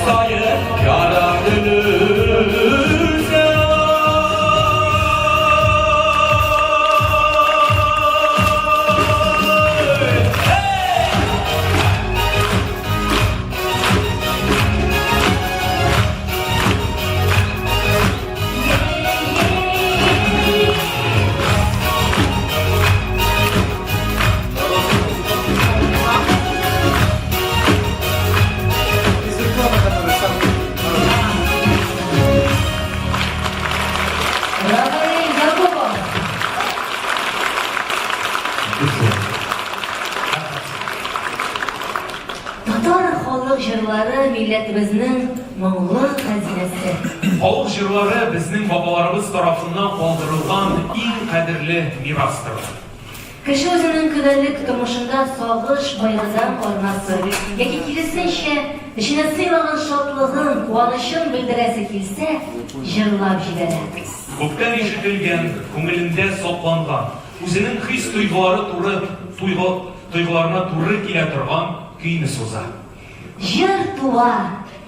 саен яра гөлүсә. Из рекламы, которую сам Рафаэль Якупов. Татар халык җырлары милләтебезнең моңлы хәзинәсе. Халык җырлары безнең бабаларыбыз тарафыннан калдырылган иң кадерле мирастыр. Кеше үзенең көндәлек тормышында сагыш-кайгыдан арынасы яки, киресенчә, эченә сыймаган шатлыгын, куанычын белдерәсе килсә, җырлап җибәрә. Күптән ишетелгән, күңелендә сакланган, үзенең хис-тойгылары туры тойгы тойгыларына туры килә торган көйне суза. Җыр туа,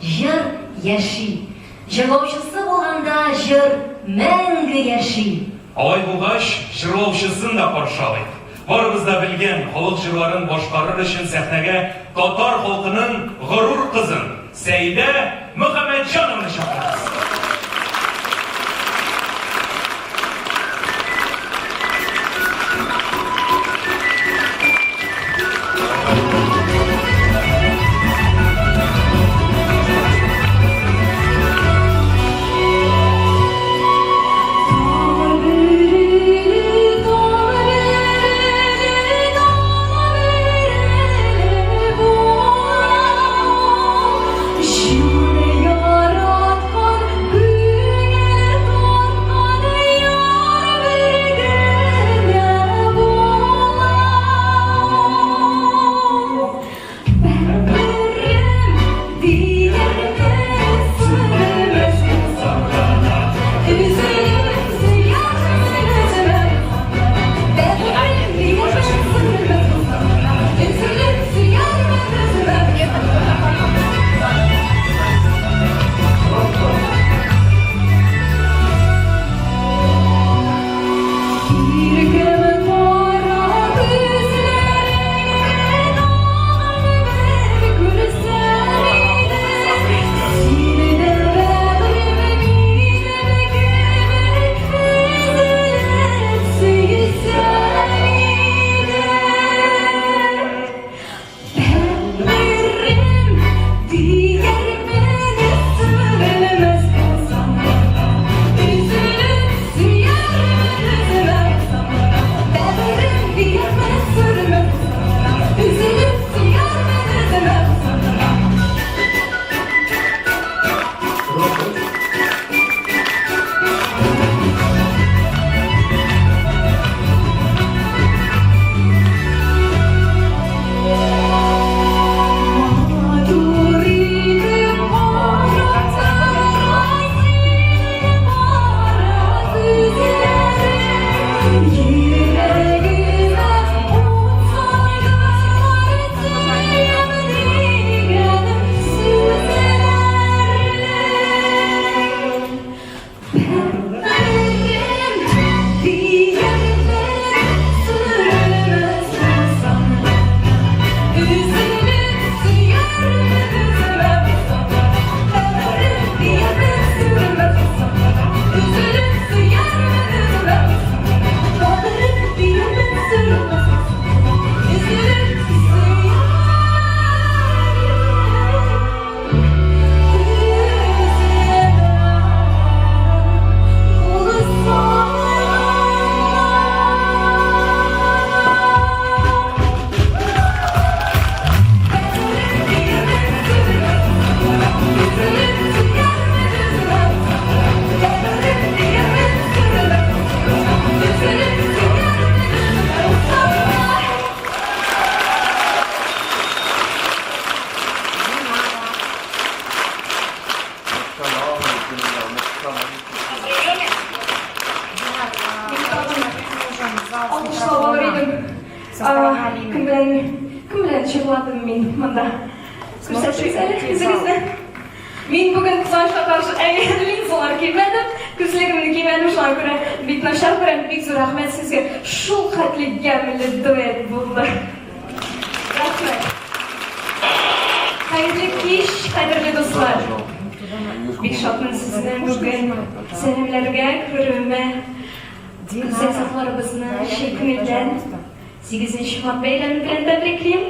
җыр яши. Җырлаучысы булганда җыр мәңге яши. Алай булгач, җырлаучысын да каршы алыйк. Барыбыз да белгән халык җырларын башкарыр өчен сәхнәгә татар халкының горур кызын, Сәйдә Мөхәммәтҗанованы чакырабыз. Алкышлап алыр идем. Кем белән, кем белән җырладым мин монда? Күрсәтегез әле үзегезне. Мин бүген кызганычка каршы әй, линзалар кимәдем, күзлегемне кимәдем, шуңа күрә бик начар күрәм. Бик зур рәхмәт сезгә. Шул хәтле ямьле дуэт булды. Рәхмәт. Хәерле кич, кадерле дуслар. Бик шатмын сезне бүген сәламләргә күрүемә. Гүзәл затларыбызны чын күңелдән 8 март бәйрәме белән тәбриклим.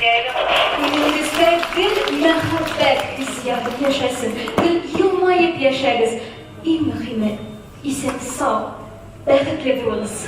Күңелегездә гел мәхәббәт хиссияты яшәсен, гел елмаеп яшәгез. Иң мөһиме, исән-сау, бәхетле булыгыз.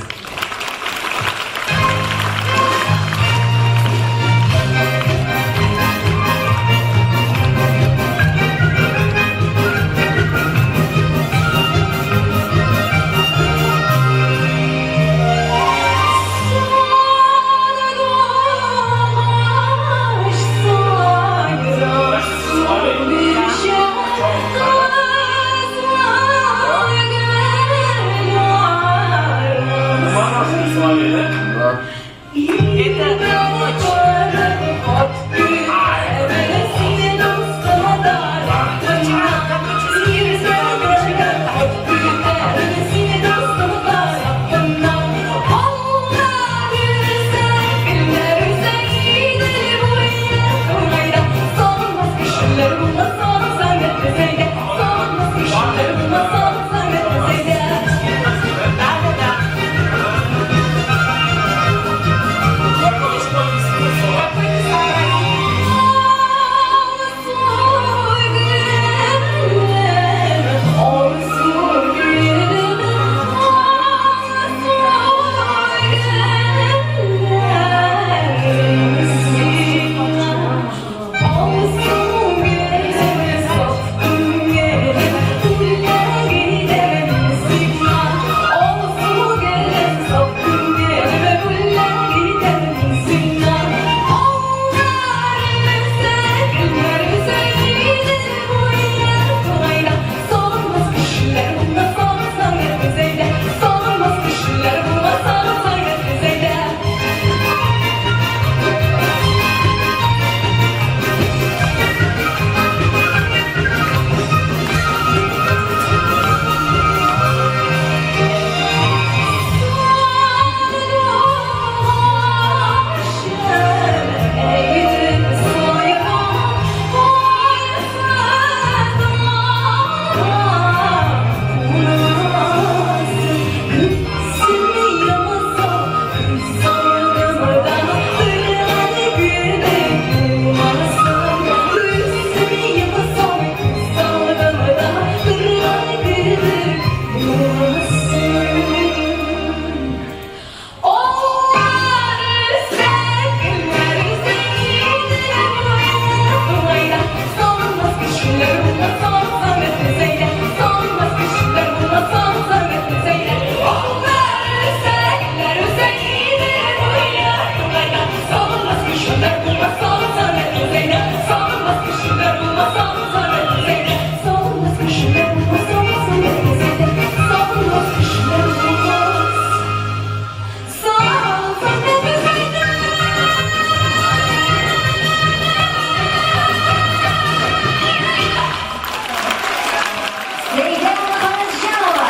Сәйдә Мөхәммәтҗанова.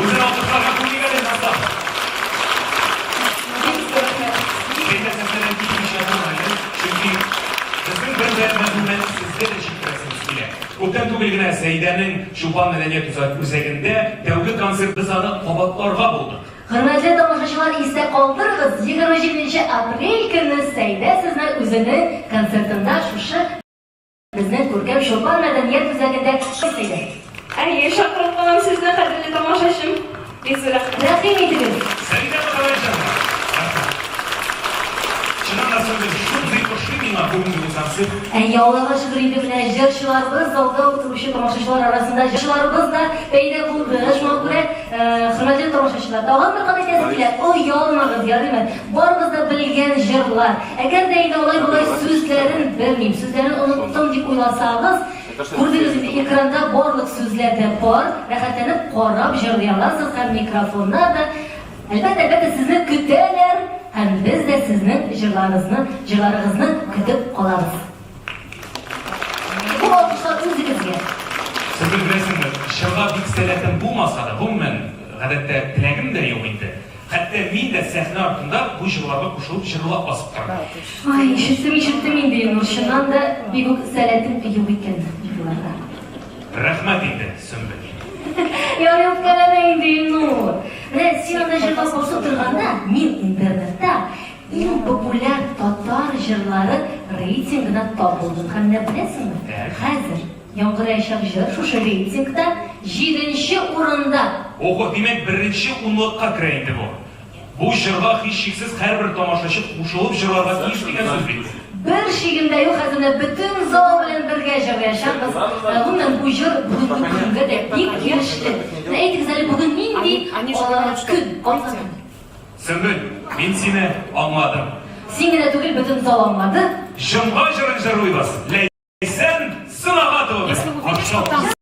Үзен алкышларга күмик әле, дуслар. Сәйдә сәхнәдән китмичә тор әле, чөнки безнең бер дә мәгълүмат сезгә дә җиткерәсебез килә. Күптән түгел генә Сәйдәнең Чулпан мәдәният үзәгендә тәүге концерт без аны кабатларга булдык. Хөрмәтле тамашачылар, истә калдырыгыз, 27 апрель көнне Сәйдә сезне үзенең концертында шушы Безнең күркәм Чулпан мәдәният үзәгендә Сәйдә. Әйе, чакырып калам сезне, кадерле тамашачым. Бик зур рәхмәт. Рәхим итегез. Сәйдә Мөхәммәтҗанова. Рәхмәт. Чыннан да сөйлим, шундый ошый миңа бүгенге бу концерт. Әйе, Аллага шөкер инде менә җырчыларыбыз залда утыручы тамашачылар арасында җырчыларыбыз да пәйда булды. Шуңа күрә, хөрмәтле тамашачылар, тагын бер кат әйтәсем килә, оялмагыз, ярыймы? Барыбыз да белгән җырлар. Әгәр дә инде алай-болай сүзләрен белмим, сүзләрен оныттым дип уйласагыз, күрдегез инде, экранда барлык сүзләр дә бар, рәхәтләнеп карап җырлый аласыз һәм микрофоннар да, әлбәттә, әлбәттә, сезне көтәләр һәм без дә сезнең җырларыгызны, җырларыгызны көтеп калабыз. Бу алкышлар. җырга бик сәләтем булмаса да, гомумән, гадәттә, теләгем дә юк инде. Хәтта мин дә сәхнә артында бу җырларга кушылып җырлап басып торам. Ай, ишеттем, ишеттем инде, Илнур, чыннан да бик үк сәләтең юк икән җырларга. Рәхмәт инде, Сөмбел. Ярый, үпкәләмә инде, Илнур. Менә син анда җырлап басып торганда, мин интернетта иң популяр татар җырлары рейтингына тап булдым. Һәм менә беләсеңме, хәзер яңгыраячак җыр шушы рейтингта җиденче урында. Ого, димәк, беренче унлыкка керә инде бу. Бу җырга һичшиксез һәрбер тамашачы кушылып җырларга тиеш дигән сүз бит. Бер шигем дә юк, хәзер менә бөтен зал белән бергә җырлаячакбыз. Гомумән, бу җыр бүгенге көнгә дә бик килешле. Менә әйтегез әле, бүген нинди көн, атна көне? Сөмбел, мин сине аңладым. Син генә түгел, бөтен зал аңлады. Җомга җырын җырлыйбыз. Ләйсән Сөнагатова белән. Каршы алыгыз.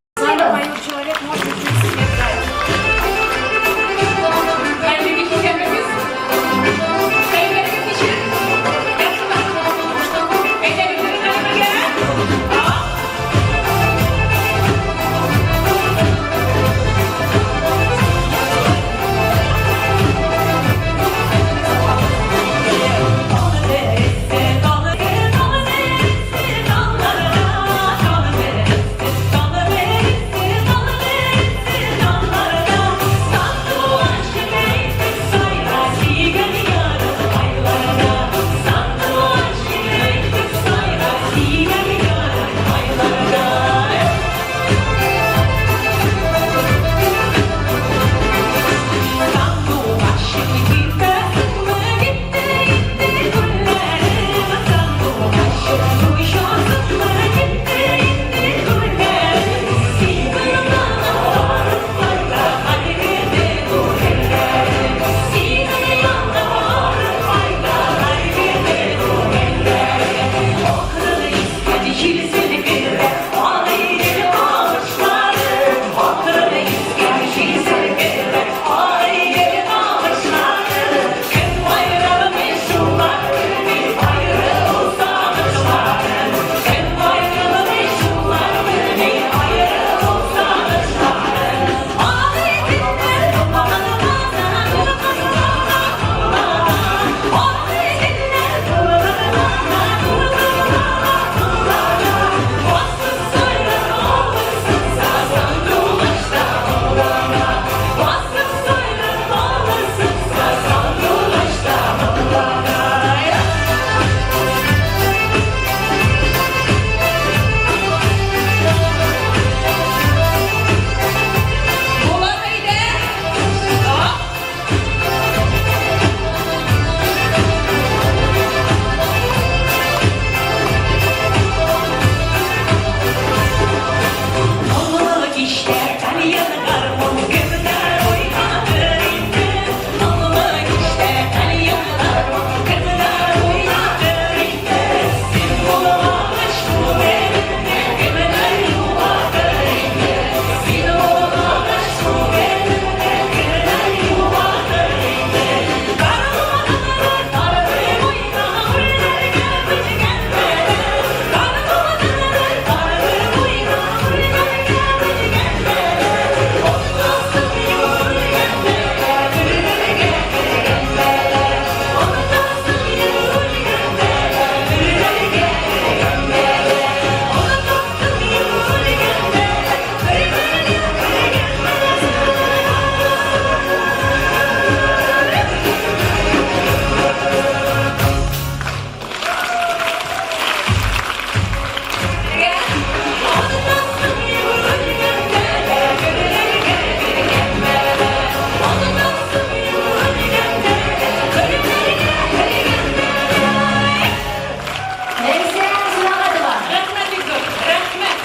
Ләйсән Сөнагатова. Рәхмәт бик зур, рәхмәт.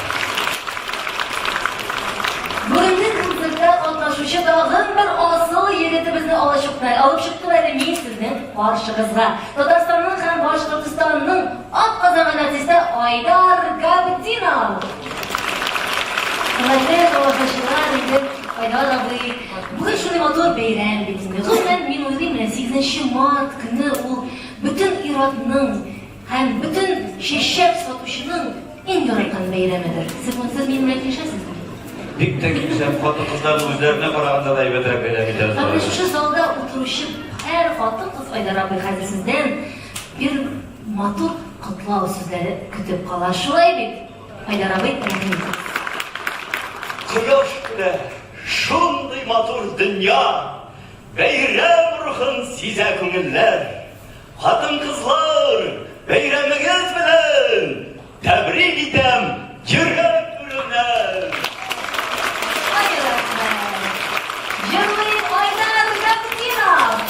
Бүгенге концертта катнашучы тагын бер асыл егетебезне алып чыкты, алып чыктым әле мин сезнең каршыгызга. Татарстанның һәм Башкортостанның атказанган артисты Айдар Габдинов. Хөрмәтле тамашачылар, инде Айдар абый, бүген шундый матур бәйрәм бит инде. Гомумән, мин уйлыйм, менә 8 март көне ул бөтен ир-атның Һәм бөтен чәчәк сатучының иң яраткан бәйрәмедер. Сез, сез минем белән килешәсезме? Бик тә килешәм, хатын-кызларны үзләренә караганда да әйбәтрәк бәйрәм итәбез. Һәм менә шушы залда утыручы һәр хатын-кыз, Айдар абый, хәзер сездән бер матур котлау сүзләре көтеп кала. Шулай бит, Айдар абый, рәхим итегез. Кояш көлә, шундый матур дөнья, Бәйрәм рухын сизә күңелләр. Хатын-кызлар, бәйрәмегез белән! Тәбрик итәм йөрәк түремнән! Ай, рәхмәт! Җырлый Айдар Габдинов!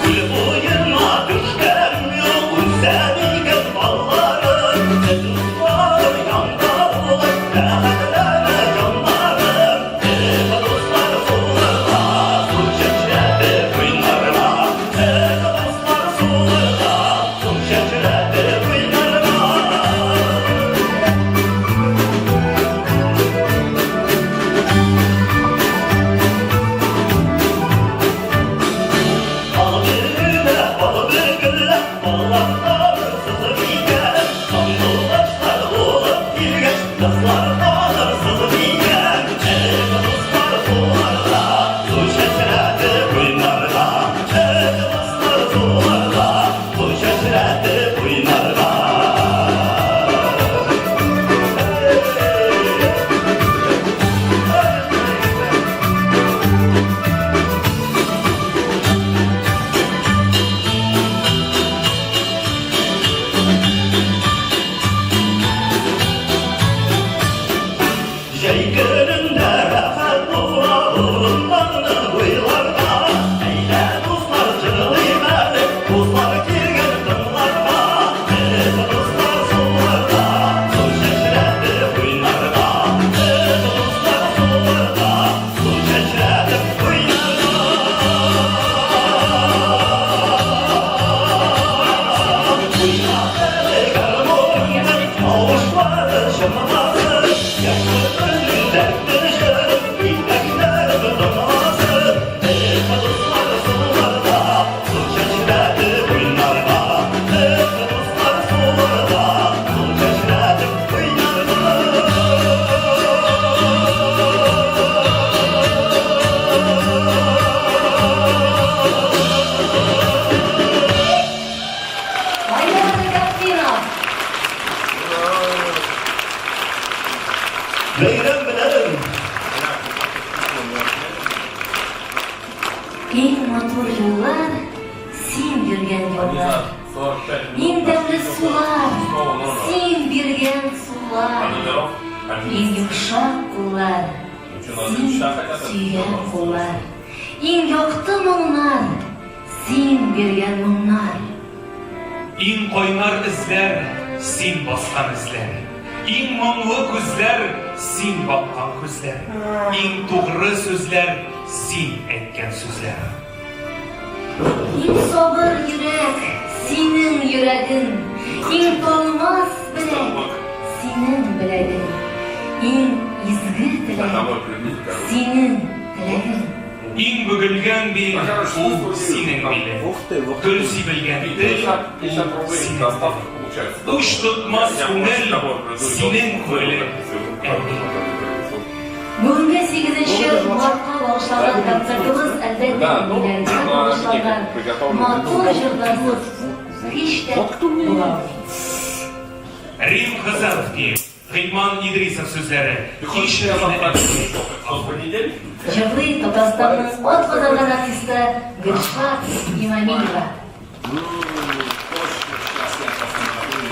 Күл буена төшкән юк, үсә икән балларым. Дуслар янда булып, рәхәтләнә җаннарым. Эх, дуслар, суларга, су чәчрәтеп уйнарга. Эх, дуслар, суларга, су чәчрәтеп уйнарга. Җәй көнендә рәхәт була урыннарны буйларга. Әйдә, дуслар, җырлыйк әле, дуслар килгән тыңларга. Эх, дуслар, суларга, су чәчрәтеп уйнарга. Эх, дуслар, суларга, су чәчрәтеп уйнарга. Уйна әле гармунны, тавышлары чыңласын. Яшьлегемнең дәртле җырын, иләкләрем тыңласын. Эх, дуслар, суларда, су чәчрәтеп уйнарга. Эх, дуслар, суларда, су чәчрәтеп уйнарга. Айдар Габдинов! Бәйрәм белән! Иң матур юллар, син йөргән юллар. Иң тәмле сулар, син биргән сулар. Иң йомшак куллар, син сөйгән куллар. Иң якты моңнар, син биргән моңнар. Иң кайнар эзләр, син баскан эзләр. Иң моңлы күзләр, син баккан күзләр. Иң тугры сүзләр, син әйткән сүзләр. Иң сабыр йөрәк, синең йөрәгең. Иң талмас беләк, синең беләгең. Иң изге теләк, синең теләгең. Иң бөгелгән бил, ул синең билең. Көл сибелгән тел, ул синең телең. Уч тотмас күңел, синең күңелең, әни. Бүгенге сигезенче мартка багышланган концертыбыз, әлбәттә, әниләргә багышланган матур җырларсыз һич тә була алмый. Рим Хазаровский, Гыйльман Идрисов сүзләре. Кичер мине, әни. Җырлый Татарстанның атказанган артисты Гөлшат Имамиева.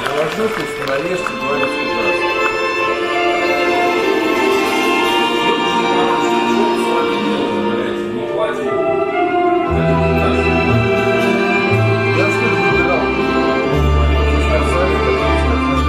Наложился, становишься, говорит, ужасно. Я сколько выбирал. Сказали, которые сказали.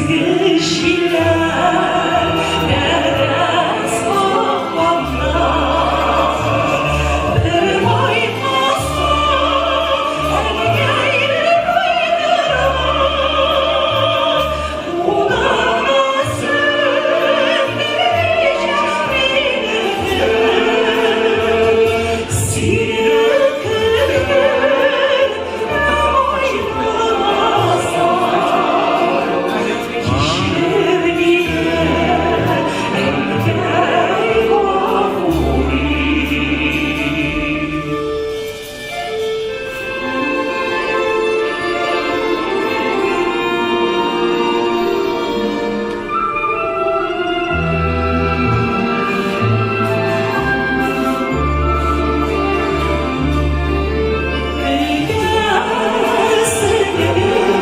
Көзге җилләр тәрәз какканда, Бер кайтмаса, әнкәй, бер кайтырга. Утыңны сүндермичә мине көт. Сине көтеп Кичер мине, әнкәй, гафу ит. Өйгә сеңелеп,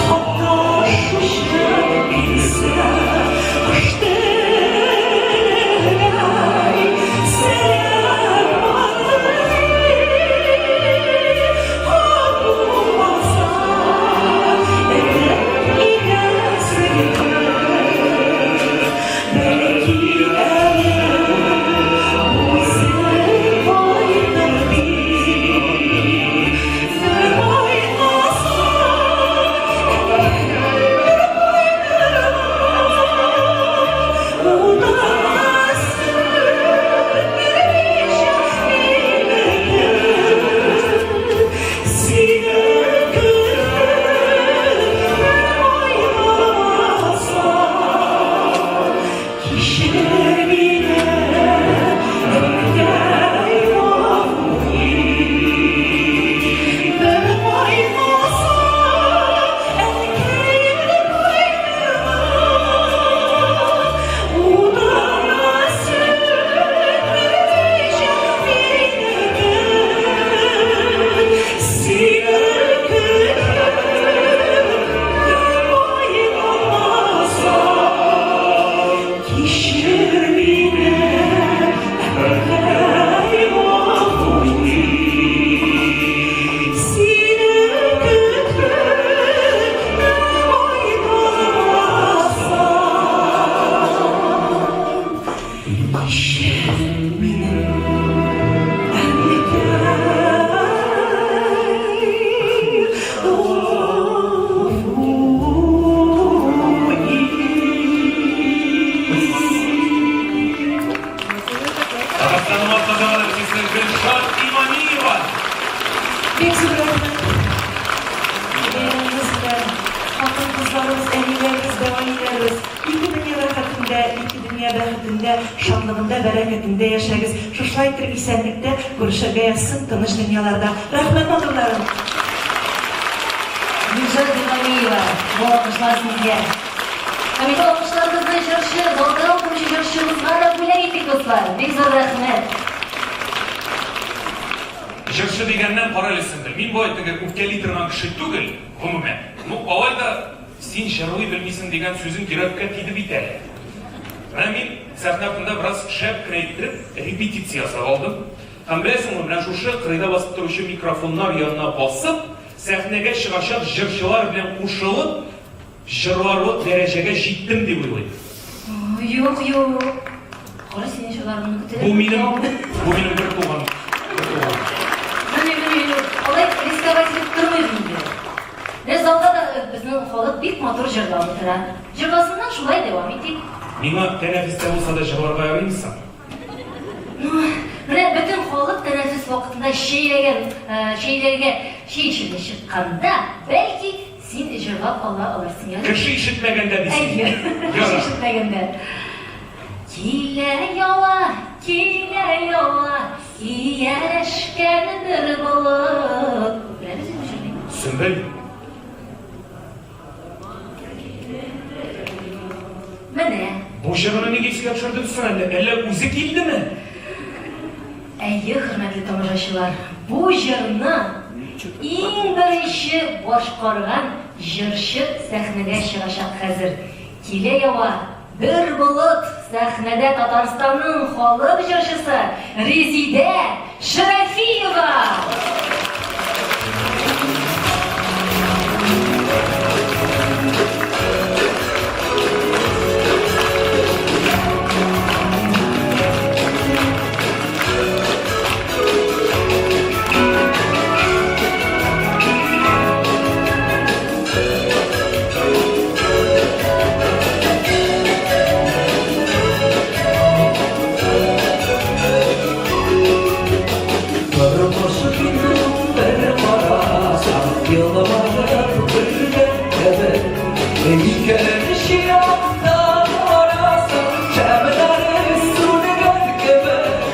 хат ташучы килсә, Кош теледәй сәлам алыр. Хат булмаса, элек өйгә сеңелеп, Бәлки әле үзе кайтыр дип. Бер кайтмаса, әнкәй, бер кайтырга. Утыңны сүндермичә мине көт. Сине көтеп бер кайтмаса, Кичер мине, әнкәй, гафу ит. Бер кайтмаса, әнкәй, бер кайтырга. Утыңны сүндермичә мине көт. Сине көтеп бер кайтмаса, Кичер мине, әнкәй, гафу ит. Сине көтеп бер кайтмаса, Кичер мине, әнкәй, гафу ит. Татарстанның атказанган артисты Гөлшат Имамиева. Бик зур рәхмәт. Бәйрәмебез белән, хатын-кызларыбыз, әниләребез, дәү-әниләребез, ике дөнья рәхәтендә, ике дөнья бәхетендә, шатлыгында, бәрәкәтендә яшәгез. Шушылай итеп исәнлектә күрешергә язсын тыныч дөньяларда. Рәхмәт, матурларым. Гөлшат Имамиева, бу алкышлар сезгә. Һәм инде алкышларыбызны җырчы, залда утыручы җырчыбызга да бүләк итик, дуслар. Бик зур рәхмәт. Җырчы дигәннән, карале, Сөмбел, мин болай теге үпкәли торган кеше түгел, гомумән. Ну, алай да син җырлый белмисең дигән сүзең йөрәккә тиде бит әле. Менә мин сәхнә артында бераз шәп кенә иттереп репетиция ясап алдым. Һәм беләсеңме, менә шушы кырыйда басып торучы микрофоннар янына басып, сәхнәгә чыгачак җырчылар белән кушылып җырларлык дәрәҗәгә җиттем дип уйлыйм. Юк, юк. Кара, синең җырларыңны көтәләр. Бу минем бер туган, бер туган. Менә, менә, менә. Алай рисковать итеп тормыйк инде. Менә залда да безнең халык бик матур җырлап утыра. Җырласыннан, шулай дәвам итик. Миңа тәнәфестә булса да җырларга ярыймы соң? Ну, менә бөтен халык тәнәфес вакытында чәйләгән, чәйләргә, чәй эчәргә чыкканда, бәлки, син җырлап ала алырсың, ярыймы? Кеше ишетмәгәндә дисең. Әйе, кеше Ярар. ишетмәгәндә. Килә ява, килә ява, ияләшкән бер болыт. Беләбез инде җырны. Сөмбел. Менә. Бу җырны нигә искә төшердең соң әллә? Әллә үзе килдеме? Әйе, хөрмәтле тамашачылар, бу җырны иң беренче башкарган җырчы сәхнәгә чыгачак хәзер. Килә ява бер болыт, сәхнәдә Татарстанның халык җырчысы Резидә Шәрәфиева. Чираттан барасың, шәмнәре сүнгән кебек.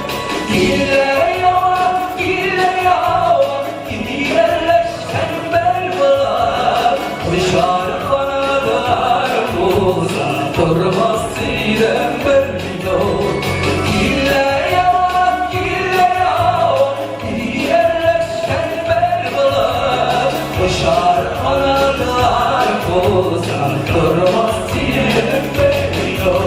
Килә ява, килә ява, ияләшкән бер булып. Очар канатлар булса, тормас идем бер минут. Килә ява, килә ява, ияләшкән бер булып. Очар канатлар булса, тормас идем бер минут.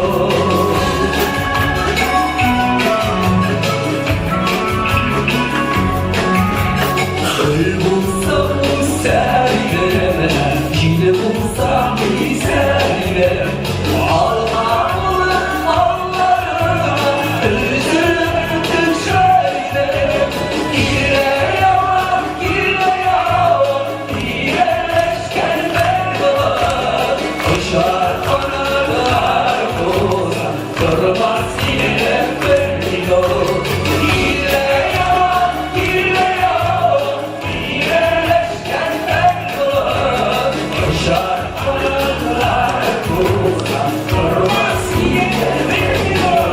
Гөл булсам үсәр идем, җил булсам исәр идем. Алма булып алларыңа өзелеп төшәр идем. Килә ява, килә ява, ияләшкән бер булып. Очар канатлар булса, тормас идем бер минут. Килә ява, килә ява, ияләшкән бер булып. Очар канатлар булса, тормас идем бер минут.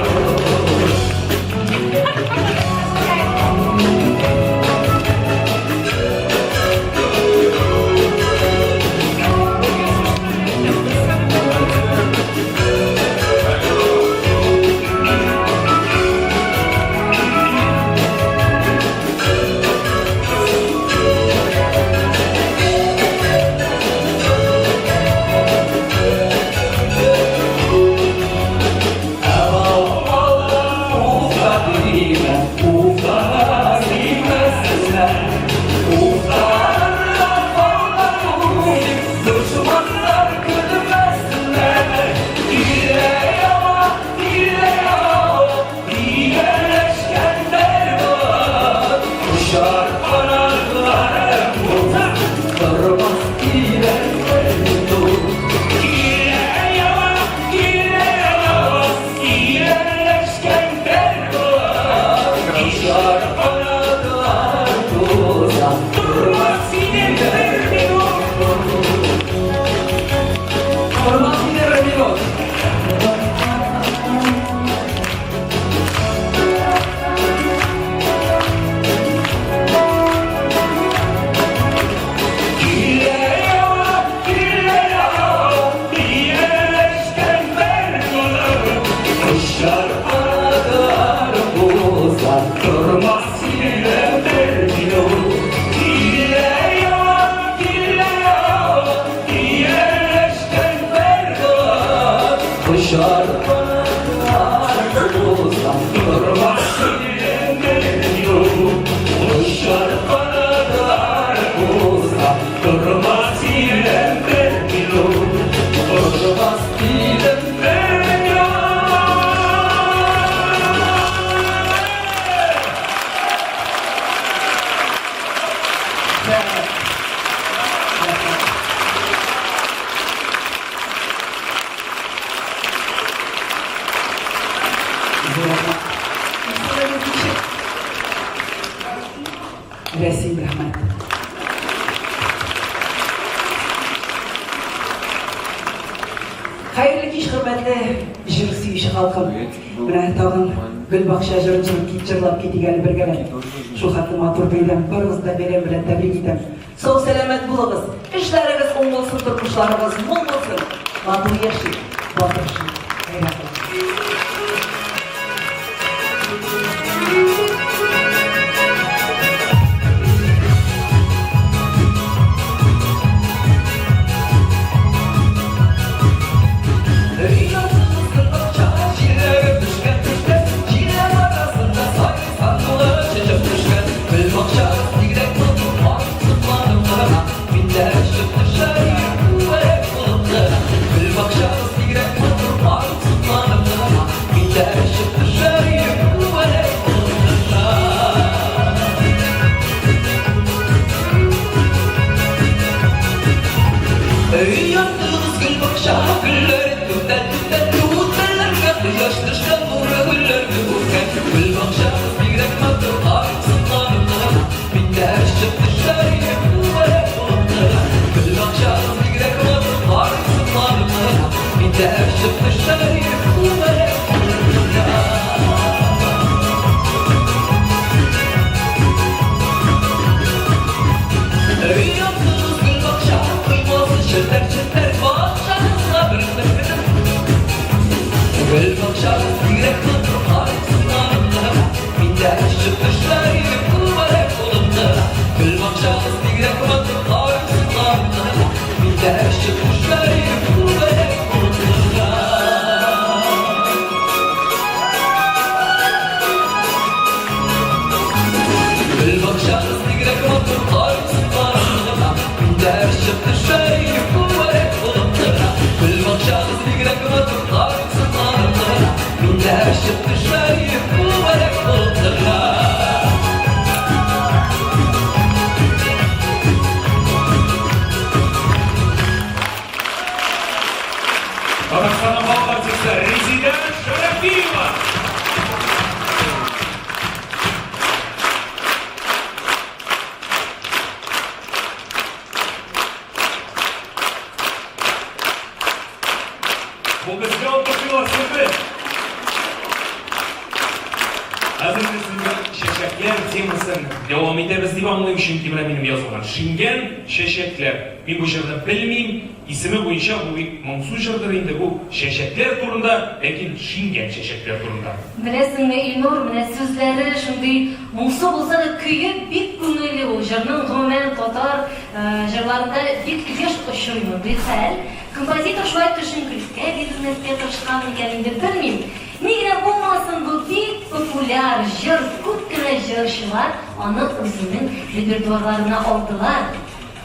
Рәсим, рәхмәт. Хәерле кич, хөрмәтле җыр сөюче халкым. Менә тагын Гөлбакча җырын җырлап китик әле бергәләп. Шул хәтле матур бәйрәм, барыгызны да бәйрәм белән тәбрик итәм. Сау сәламәт булыгыз, эшләрегез уң булсын, тормышларыгыз мул булсын. Матур яшик, батыр бәйрәм белән. Миндә чык төшәр күбәләк булып кына. Өй яктыгыз гөлбакча, коймасы челтәр-челтәр, бакчагызга бер бер. Гөлбакчагыз бигрәк матур, карыйсыңнар гына. Миндә чык төшәр күбәләк булып кына. Гөлбакчагыз бигрәк матур, карыйсыңнар гына. Миндә чык төшәр күбәләк булып кына. Гөлбакчагыз бигрәк матур, карыйсыңнар гына. Миндә чык төшәр күбәләк булып кына. Гөлбакчагыз бигрәк матур, карыйсыңнар гына. Миндә чык төшәр күбәләк булып кына. Татарстанның халык артисты Резидә Шәрәфиева. Бу безгә алкышлыйлар, Сөмбел. Хәзер без инде чәчәкләр темасын дәвам итәбез дип аңлыйм, чөнки менә минем язылган Шиңгән чәчәкләр. Мин бу җырны белмим, исеме буенча бу бик моңсу җырдыр инде, бу чәчәкләр турында, ләкин шиңгән чәчәкләр турында. Беләсеңме, Илнур, менә сүзләре шундый моңсу булса да, көе бик күңелле ул җырның. Гомумән, татар җырларында бик еш очрый мондый хәл. Композитор шулай төшенкелеккә бирелмәскә тырышкан микән инде, белмим. Ни генә булмасын, бу бик популяр җыр, күп кенә җырчылар аны үзенең репертуарларына алдылар.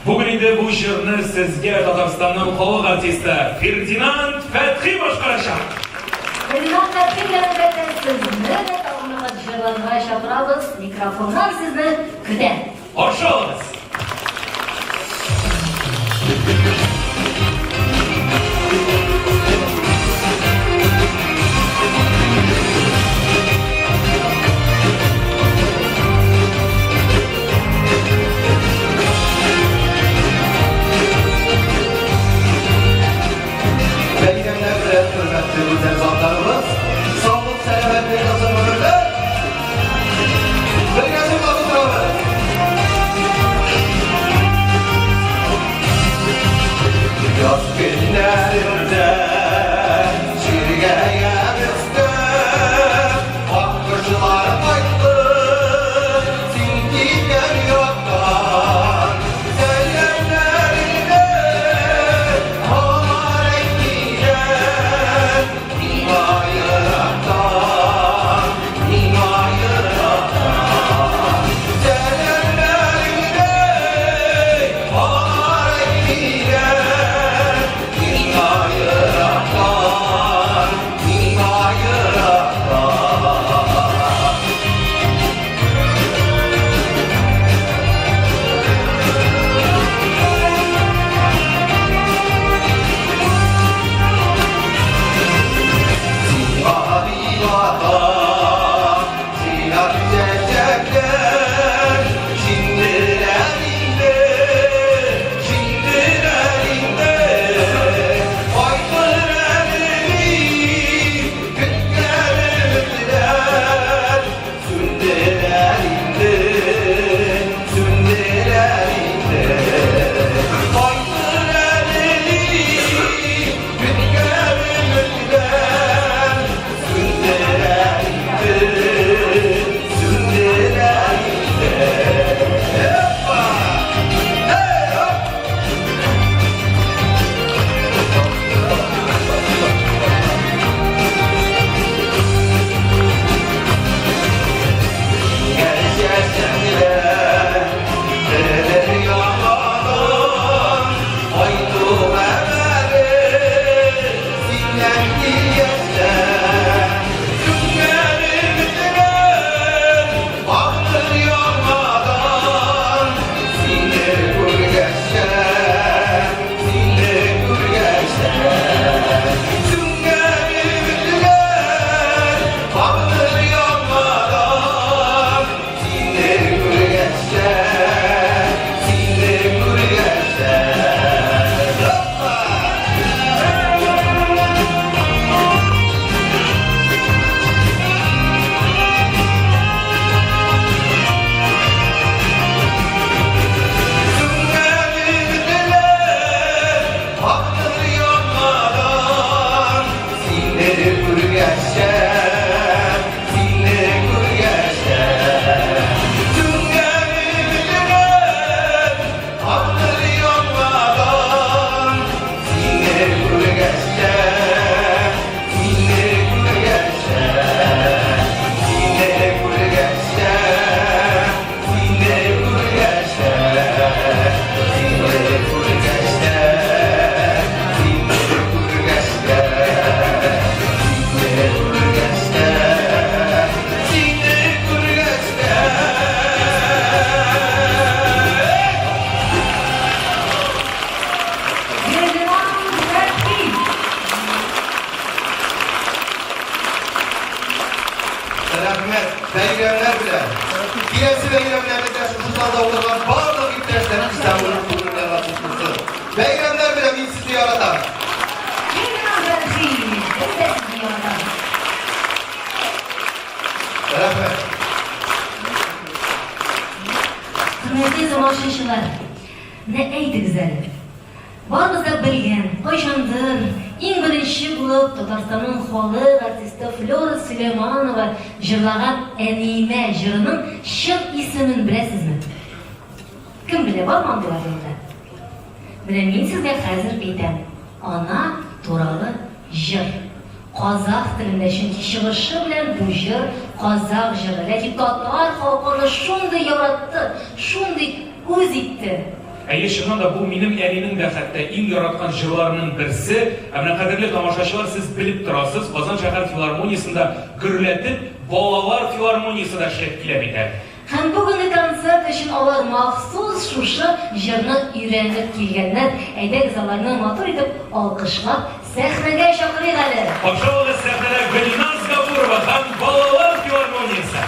Бүген инде бу җырны сезгә Татарстанның халык артисты Фердинанд Фәтхи башкарачак. Фердинанд Фәтхи белән, әлбәттә, сезне дә тагын бер кат җырларга чакырабыз, микрофоннар сезне көтә. Каршы алыгыз! Бәйрәмнәр белән, хөрмәтле гүзәл затларыбыз, саулык, сәламәтлек, озын гомерләр. Бергә җырлап утырабыз. бәйрәмнәр белән! Киләсе бәйрәмнәрне дә шушы залда утырган барлык иптәшләр исән булып күрергә насыйп булсын. Бәйрәмнәр белән мин сезне яратам! Гөлназ Рәхимова, без дә сезне яратабыз. Рәхмәт. Хөрмәтле тамашачылар, менә әйтегез әле, Барыбыз да белгән, кайчандыр иң беренче булып Татарстанның халык артисты Флера Сөләйманова җырлаган Әниемә җырының чын исемен беләсезме? Кем белә, бармы андыйлар монда? Менә мин сезгә хәзер әйтәм, Ана туралы җыр. Казах телендә, чөнки чыгышы белән бу җыр казах җыры. Ләкин татар халкы аны шундый яратты, шундый үз итте. Әйе, чыннан да, бу минем әнинең дә хәтта иң яраткан җырларының берсе. Ә менә, кадерле тамашачылар, сез белеп торасыз, Казан шәһәр филармониясендә гөрләтеп балалар филармониясе дә эшләп килә бит әле. Һәм бүгенге концерт өчен алар махсус шушы җырны өйрәнеп килгәннәр. Әйдәгез аларны матур итеп алкышлап сәхнәгә чакырыйк әле. Пожалуйста, сәхнәдә Гөлназ Габурова һәм балалар филармониясе.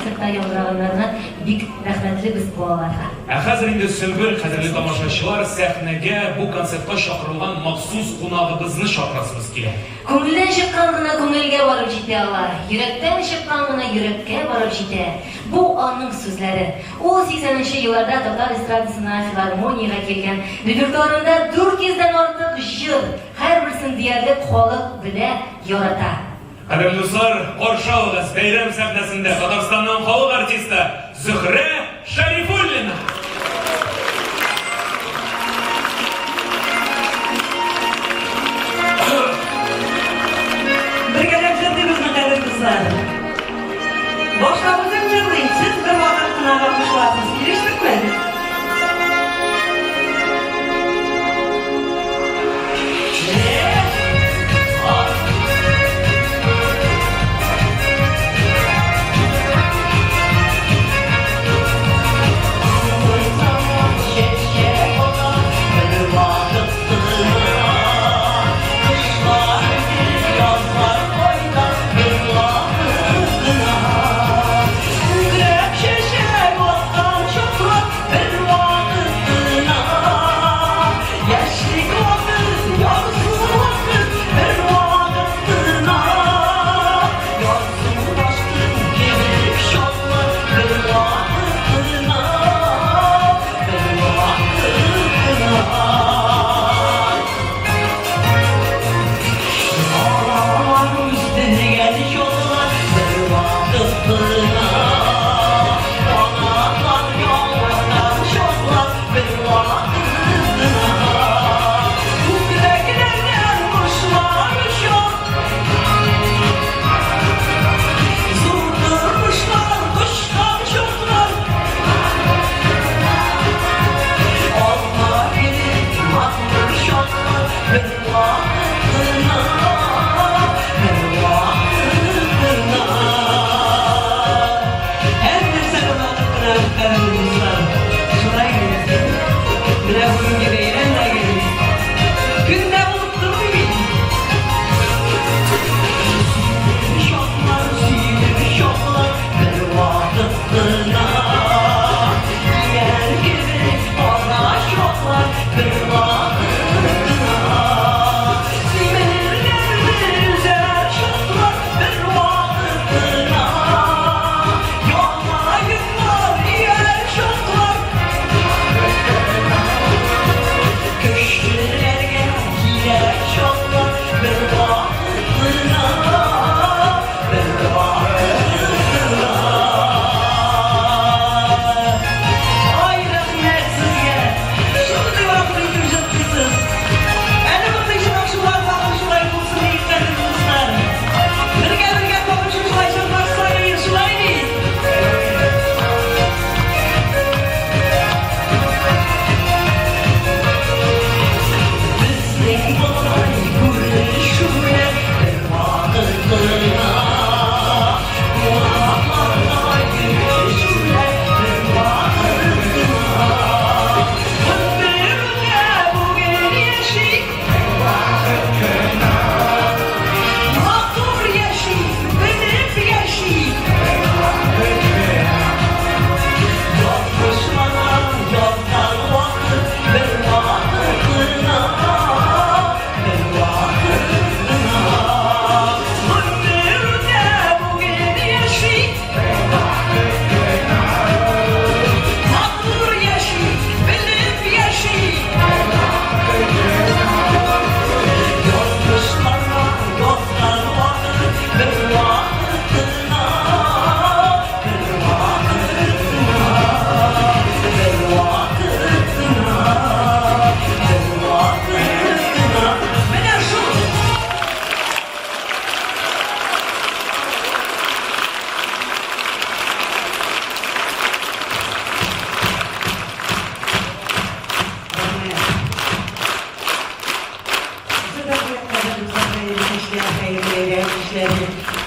концертта яңгыраганнарына бик рәхмәтле без балаларга. Ә хәзер инде, Сөмбел, кадерле тамашачылар, сәхнәгә бу концертка чакырылган махсус кунагыбызны чакырасыбыз килә. Күңелдән чыккан гына күңелгә барып җитә ала, йөрәктән чыккан гына йөрәккә барып җитә. Бу аның сүзләре. Ул 80 нче елларда татар эстрадасына филармониягә килгән. Репертуарында 400 дән артык җыр, һәрберсен диярлек халык белә, ярата. Кадерле дуслар, каршы алыгыз, бәйрәм сәхнәсендә Татарстанның халык артисты Зөһрә Шәрифуллина! Бергәләп җырлыйбызмы, кадерле дуслар? Башлап үзем җырлыйм, сез бер вакыт кына кушыласыз. Килештекме?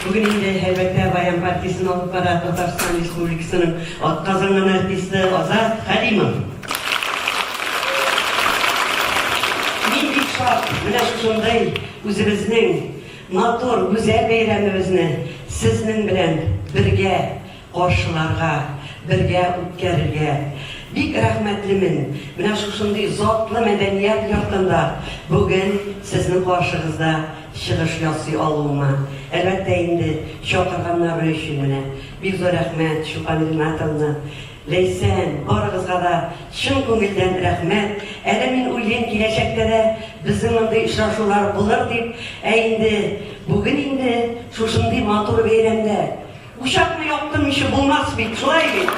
Бүген инде, әлбәттә, баян партиясен алып бара Татарстан Республикасының атказанган артисты Азат Хәлимов. Мин бик шат, менә шушындый үзебезнең матур, гүзәл бәйрәмебезне сезнең белән бергә. каршыларга, бергә үткәрергә. Бик рәхмәтлемен, менә шушындый затлы мәдәният йортында бүген сезнең каршыгызда чыгыш ясый алуыма. Әлбәттә инде, чакырганнары өчен менә бик зур рәхмәт Чулпан Ринатовна, Ләйсән, барыгызга да чын күңелдән рәхмәт. Әле мин уйлыйм, киләчәктә дә безнең мондый очрашулар булыр дип. Ә инде бүген инде шушындый матур бәйрәмдә учакны яктырмыйча булмас бит, шулай бит?